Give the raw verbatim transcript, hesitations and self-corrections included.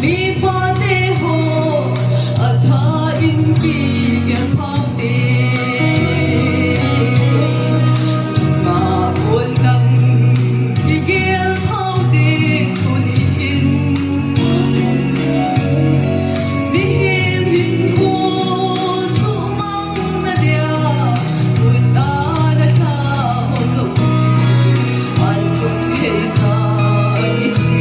Mi pate ho, atha in kigel phaute. Ma bol tang kigel phaute tunin. Mihem hinkho sumang na dia, ut a na tha ho zo. An lung hei sa isi.